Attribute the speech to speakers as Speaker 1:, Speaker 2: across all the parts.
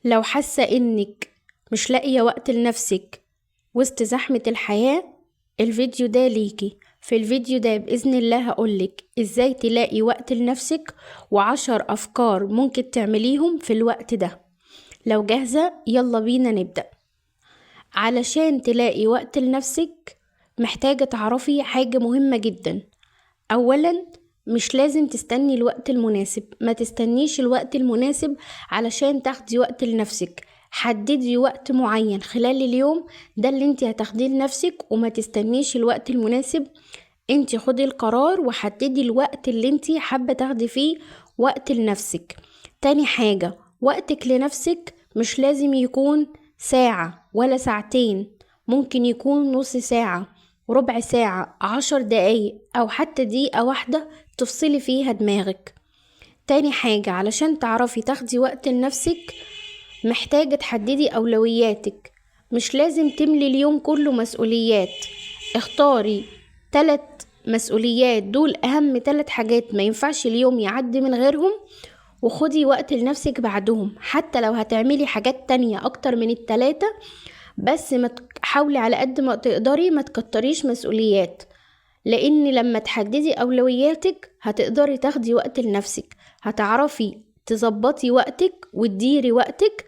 Speaker 1: لو حاسة انك مش لاقية وقت لنفسك وسط زحمة الحياة، الفيديو ده ليكي. في الفيديو ده بإذن الله هقولك ازاي تلاقي وقت لنفسك و10 أفكار ممكن تعمليهم في الوقت ده. لو جاهزة يلا بينا نبدأ. علشان تلاقي وقت لنفسك محتاجة تعرفي حاجة مهمة جدا. أولا، مش لازم تستني الوقت المناسب، ما تستنيش الوقت المناسب علشان تاخدي وقت لنفسك. حددي وقت معين خلال اليوم ده اللي انت هتاخديه لنفسك، وما تستنيش الوقت المناسب. انت خدي القرار وحددي الوقت اللي انت حابة تاخدي فيه وقت لنفسك. تاني حاجة، وقتك لنفسك مش لازم يكون ساعة ولا ساعتين، ممكن يكون نص ساعة، ربع ساعة، 10 دقايق، أو حتى دقيقة واحدة تفصلي فيها دماغك. تاني حاجة، علشان تعرفي تاخدي وقت لنفسك محتاجة تحددي أولوياتك. مش لازم تملي اليوم كله مسؤوليات، اختاري 3 مسؤوليات، دول أهم 3 حاجات ما ينفعش اليوم يعدي من غيرهم، وخدي وقت لنفسك بعدهم. حتى لو هتعملي حاجات تانية أكتر من ال3، بس ما حاولي على قد ما تقدري ما تكتريش مسؤوليات، لأن لما تحددي أولوياتك هتقدري تاخدي وقت لنفسك، هتعرفي تظبطي وقتك وتديري وقتك،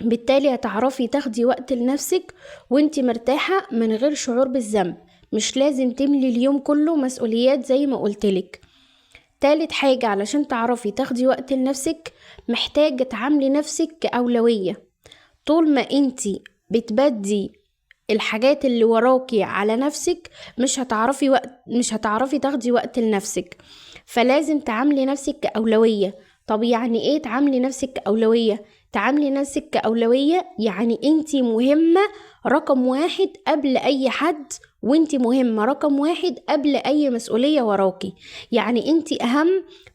Speaker 1: بالتالي هتعرفي تاخدي وقت لنفسك وانتي مرتاحة من غير شعور بالذنب. مش لازم تملي اليوم كله مسؤوليات زي ما قلتلك. تالت حاجة، علشان تعرفي تاخدي وقت لنفسك محتاجة تعاملي نفسك كأولوية. طول ما انتي بتبدي الحاجات اللي وراكي على نفسك مش هتعرفي تاخدي وقت لنفسك، فلازم تعاملي نفسك كأولوية. طب يعني ايه تعاملي نفسك كأولوية؟ تعاملي نفسك كأولوية يعني انتي مهمة رقم 1 قبل اي حد، وانتي مهمة رقم 1 قبل اي مسؤولية وراكي. يعني انتي اهم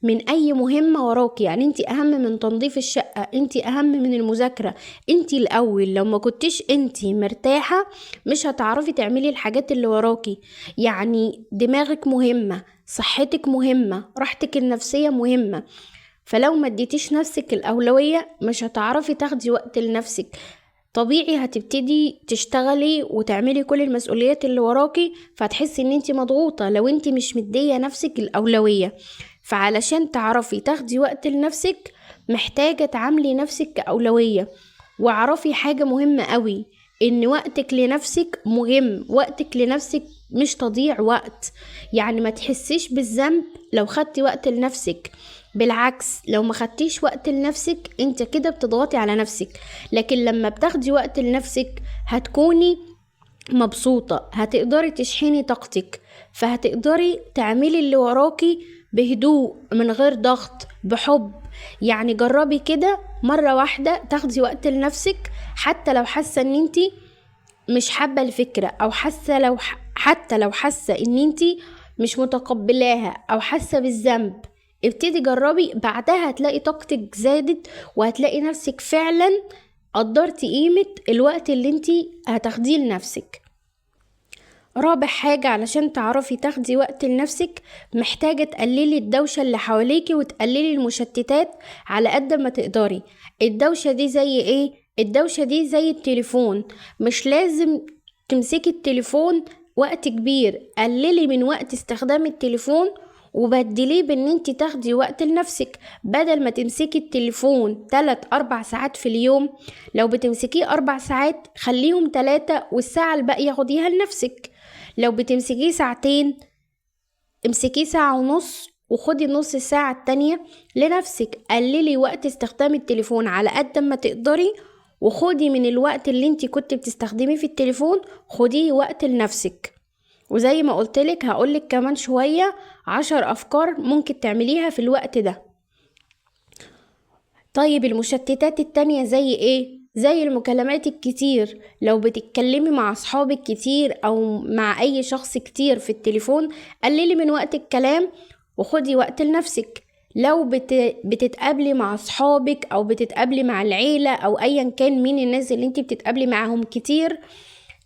Speaker 1: من اي مهمة وراكي، يعني انتي اهم من تنظيف الشقة، انتي اهم من المذاكرة، انتي الاول. لو ما كنتيش انتي مرتاحة مش هتعرفي تعملي الحاجات اللي وراكي. يعني دماغك مهمة، صحتك مهمة، راحتك النفسية مهمة. فلو ما اديتيش نفسك الأولوية مش هتعرفي تاخدي وقت لنفسك. طبيعي هتبتدي تشتغلي وتعملي كل المسؤوليات اللي وراكي، فهتحسي ان انتي مضغوطة لو انتي مش مدية نفسك الأولوية. فعلشان تعرفي تاخدي وقت لنفسك محتاجة تعاملي نفسك كأولوية. واعرفي حاجة مهمة قوي، ان وقتك لنفسك مهم، وقتك لنفسك مش تضيع وقت. يعني ما تحسيش بالذنب لو خدتي وقت لنفسك، بالعكس لو ما خدتيش وقت لنفسك انت كده بتضغطي على نفسك. لكن لما بتاخدي وقت لنفسك هتكوني مبسوطة، هتقدري تشحني طاقتك، فهتقدري تعملي اللي وراكي بهدوء من غير ضغط، بحب. يعني جربي كده مرة واحدة تاخدي وقت لنفسك، حتى لو حاسة ان انت مش حابة الفكرة، او حتى لو حاسة ان انت مش متقبلاها او حاسة بالذنب، ابتدي جربي. بعدها هتلاقي طاقتك زادت، وهتلاقي نفسك فعلا قدرتي قيمة الوقت اللي انتي هتاخديه لنفسك. رابع حاجة، علشان تعرفي تاخدي وقت لنفسك محتاجة تقللي الدوشة اللي حواليكي وتقللي المشتتات على قد ما تقدري. الدوشة دي زي ايه؟ الدوشة دي زي التليفون، مش لازم تمسكي التليفون وقت كبير، قللي من وقت استخدام التليفون وبدليه بان انت تاخدي وقت لنفسك. بدل ما تمسكي التليفون 3-4 ساعات في اليوم، لو بتمسكيه 4 ساعات خليهم 3 والساعة الباقية خديها لنفسك. لو بتمسكيه ساعتين امسكيه ساعة ونص وخدي نص الساعة التانية لنفسك. قللي وقت استخدام التليفون على قد ما تقدري، وخدي من الوقت اللي انت كنت بتستخدميه في التليفون خديه وقت لنفسك. وزي ما قلتلك هقولك كمان شوية 10 أفكار ممكن تعمليها في الوقت ده. طيب المشتتات التانية زي ايه؟ زي المكالمات الكتير. لو بتتكلمي مع أصحابك كتير أو مع أي شخص كتير في التليفون قللي من وقت الكلام وخدي وقت لنفسك. لو بتتقابلي مع أصحابك أو بتتقابلي مع العيلة أو أيا كان مين الناس اللي انتي بتتقابلي معاهم كتير،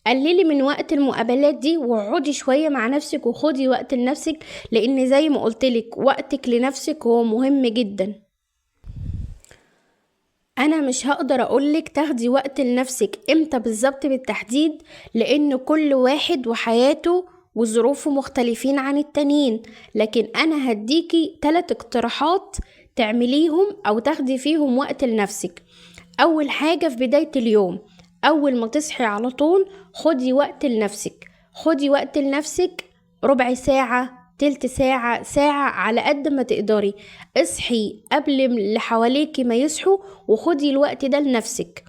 Speaker 1: قللي من وقت المقابلات دي واقعدي شوية مع نفسك وخدي وقت لنفسك، لأن زي ما قلتلك وقتك لنفسك هو مهم جدا. انا مش هقدر اقولك تاخدي وقت لنفسك امتى بالظبط بالتحديد، لان كل واحد وحياته وظروفه مختلفين عن التانيين، لكن انا هديكي 3 اقتراحات تعمليهم او تاخدي فيهم وقت لنفسك. اول حاجة في بداية اليوم، اول ما تصحي على طول خدي وقت لنفسك. خدي وقت لنفسك ربع ساعة، تلت ساعة، ساعة، على قد ما تقدري. اصحي قبل اللي حواليكي ما يصحوا وخدي الوقت ده لنفسك،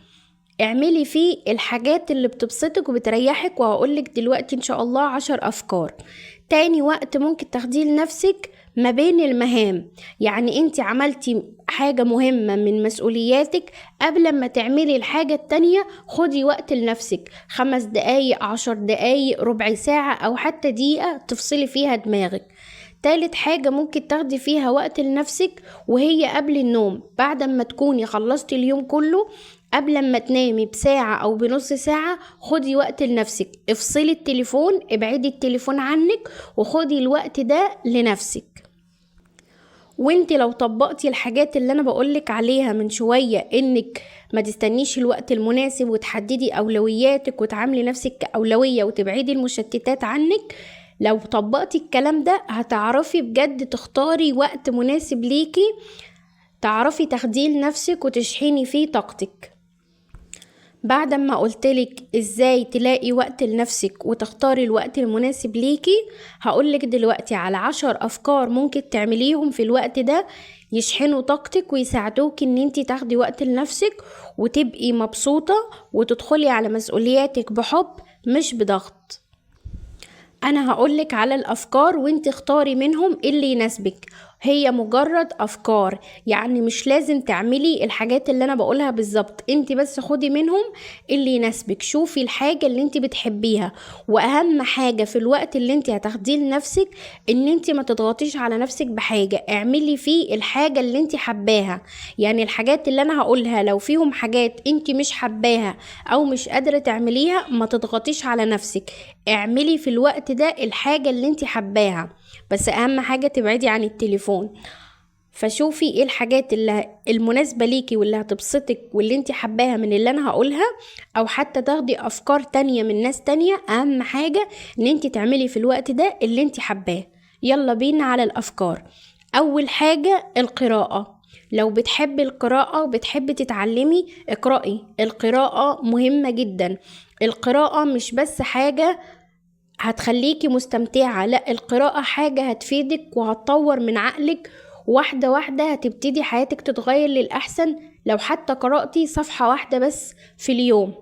Speaker 1: اعملي فيه الحاجات اللي بتبسطك وبتريحك، وهقولك دلوقتي ان شاء الله 10 افكار. تاني وقت ممكن تاخديه لنفسك ما بين المهام، يعني انت عملتي حاجة مهمة من مسؤولياتك، قبل ما تعملي الحاجة التانية خدي وقت لنفسك، 5 دقايق، 10 دقايق، ربع ساعة، او حتى دقيقة تفصلي فيها دماغك. تالت حاجة ممكن تاخدي فيها وقت لنفسك وهي قبل النوم، بعد ما تكوني خلصتي اليوم كله قبل ما تنامي بساعة أو بنص ساعة خدي وقت لنفسك، افصلي التليفون، ابعدي التليفون عنك وخدي الوقت ده لنفسك. وانت لو طبقتي الحاجات اللي انا بقولك عليها من شوية، انك ما تستنيش الوقت المناسب وتحددي اولوياتك وتعاملي نفسك كأولوية وتبعدي المشتتات عنك، لو طبقتي الكلام ده هتعرفي بجد تختاري وقت مناسب ليكي، تعرفي تاخديه لنفسك وتشحني فيه طاقتك. بعد ما قلتلك ازاي تلاقي وقت لنفسك وتختاري الوقت المناسب ليكي، هقولك دلوقتي على 10 افكار ممكن تعمليهم في الوقت ده يشحنوا طاقتك ويساعدوك ان انتي تاخدي وقت لنفسك وتبقي مبسوطة وتدخلي على مسؤولياتك بحب مش بضغط. انا هقولك على الافكار وانتي اختاري منهم اللي يناسبك، هي مجرد افكار، يعني مش لازم تعملي الحاجات اللي انا بقولها بالظبط، انت بس خدي منهم اللي يناسبك، شوفي الحاجة اللي انت بتحبيها. واهم حاجة في الوقت اللي انت هتاخديه لنفسك ان انت ما تضغطيش على نفسك بحاجة، اعملي فيه الحاجة اللي انت حباها. يعني الحاجات اللي انا هقولها لو فيهم حاجات انت مش حباها او مش قادرة تعمليها ما تضغطيش على نفسك، اعملي في الوقت ده الحاجة اللي انت حباها، بس اهم حاجة تبعدي عن التليفون. فشوفي ايه الحاجات اللي المناسبة ليكي واللي هتبسطك واللي انت حباها من اللي انا هقولها، او حتى تاخدي افكار تانية من ناس تانية. اهم حاجة ان انت تعملي في الوقت ده اللي انت حباه. يلا بينا على الافكار. اول حاجة القراءة. لو بتحبي القراءة وبتحبي تتعلمي اقرأي، القراءة مهمة جدا. القراءة مش بس حاجة هتخليكي مستمتعة، لا، القراءة حاجة هتفيدك وهتطور من عقلك، واحدة واحدة هتبتدي حياتك تتغير للأحسن لو حتى قرأتي صفحة واحدة بس في اليوم.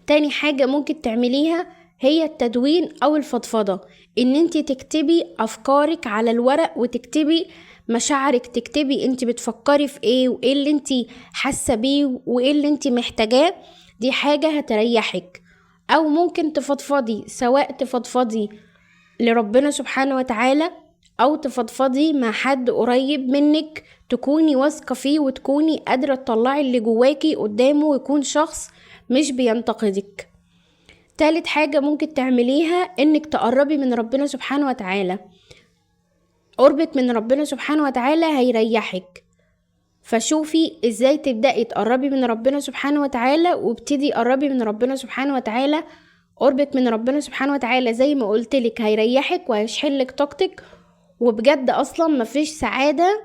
Speaker 1: تاني حاجة ممكن تعمليها هي التدوين أو الفضفضة، إن انتي تكتبي أفكارك على الورق وتكتبي مشاعرك، تكتبي انتي بتفكري في ايه وايه اللي انتي حاسة بيه وايه اللي انتي محتاجاه، دي حاجة هتريحك. او ممكن تفضفضي، سواء تفضفضي لربنا سبحانه وتعالى او تفضفضي مع حد قريب منك تكوني واثقة فيه وتكوني قادرة تطلعي اللي جواكي قدامه ويكون شخص مش بينتقدك. تالت حاجة ممكن تعمليها انك تقربي من ربنا سبحانه وتعالى. قربك من ربنا سبحانه وتعالى هيريحك، فشوفي ازاي تبدأي تقربي من ربنا سبحانه وتعالى وابتدي قربي من ربنا سبحانه وتعالى. قربك من ربنا سبحانه وتعالى زي ما قلتلك هيريحك وهيشحنلك طاقتك، وبجد اصلا مفيش سعادة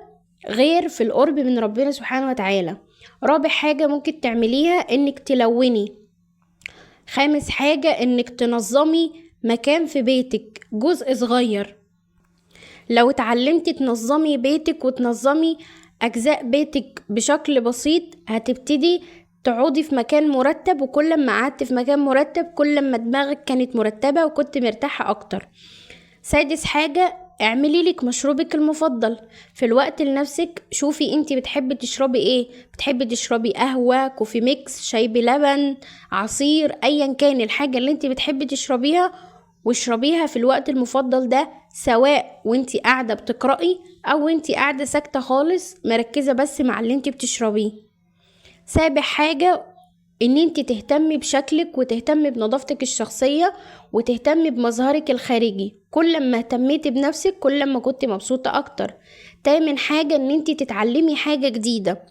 Speaker 1: غير في القرب من ربنا سبحانه وتعالى. رابع حاجة ممكن تعمليها انك تلوني. خامس حاجة انك تنظمي مكان في بيتك، جزء صغير. لو اتعلمتي تنظمي بيتك وتنظمي اجزاء بيتك بشكل بسيط هتبتدي تقعدي في مكان مرتب، وكل ما قعدت في مكان مرتب كل ما دماغك كانت مرتبة وكنت مرتاحة اكتر. سادس حاجة اعملي لك مشروبك المفضل في الوقت لنفسك. شوفي انتي بتحبي تشربي ايه، بتحبي تشربي قهوة، coffee mix، شاي بلبن، عصير، ايا كان الحاجة اللي انتي بتحبي تشربيها واشربيها في الوقت المفضل ده، سواء وانتي قاعدة بتقرأي او وانتي قاعدة ساكتة خالص مركزة بس مع اللي انتي بتشربيه. سابع حاجة ان انتي تهتمي بشكلك وتهتمي بنظافتك الشخصية وتهتمي بمظهرك الخارجي. كل ما اهتميتي بنفسك كل ما كنت مبسوطة اكتر. تامن حاجة ان انتي تتعلمي حاجة جديدة.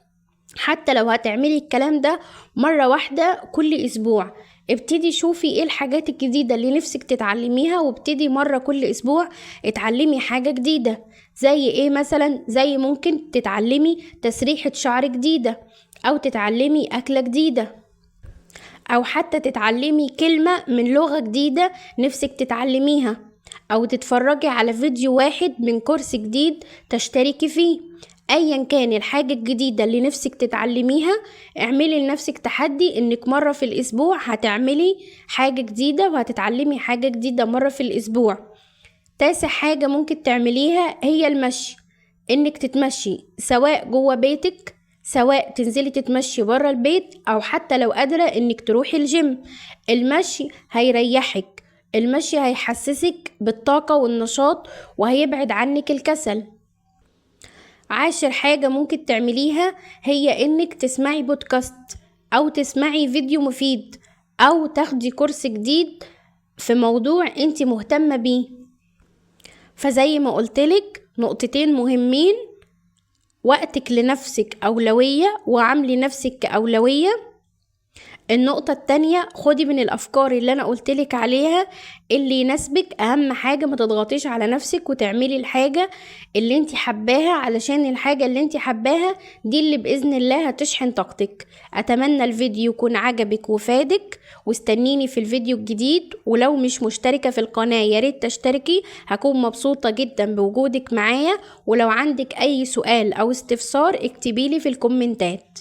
Speaker 1: حتى لو هتعملي الكلام ده مرة واحدة كل اسبوع. ابتدي شوفي ايه الحاجات الجديدة اللي نفسك تتعلميها، وابتدي مرة كل اسبوع اتعلمي حاجة جديدة. زي ايه مثلا؟ زي ممكن تتعلمي تسريحة شعر جديدة، او تتعلمي اكلة جديدة، او حتى تتعلمي كلمة من لغة جديدة نفسك تتعلميها، او تتفرجي على فيديو واحد من كورس جديد تشتركي فيه. ايا كان الحاجة الجديدة اللي نفسك تتعلميها، اعملي لنفسك تحدي انك مرة في الاسبوع هتعملي حاجة جديدة وهتتعلمي حاجة جديدة مرة في الاسبوع. تاسع حاجة ممكن تعمليها هي المشي، انك تتمشي سواء جوه بيتك، سواء تنزلي تتمشي برا البيت، او حتى لو قادرة انك تروحي الجيم. المشي هيريحك، المشي هيحسسك بالطاقة والنشاط وهيبعد عنك الكسل. عاشر حاجة ممكن تعمليها هي انك تسمعي بودكاست، او تسمعي فيديو مفيد، او تاخدي كورس جديد في موضوع انت مهتمة بيه. فزي ما قلتلك نقطتين مهمين، وقتك لنفسك أولوية وعاملي نفسك كأولوية. النقطة التانية، خدي من الأفكار اللي أنا قلتلك عليها اللي يناسبك. أهم حاجة ما تضغطيش على نفسك وتعملي الحاجة اللي انت حباها، علشان الحاجة اللي انت حباها دي اللي بإذن الله هتشحن طاقتك. أتمنى الفيديو يكون عجبك وفادك، واستنيني في الفيديو الجديد. ولو مش مشتركة في القناة ياريت تشتركي، هكون مبسوطة جدا بوجودك معايا. ولو عندك أي سؤال أو استفسار اكتبيلي في الكومنتات.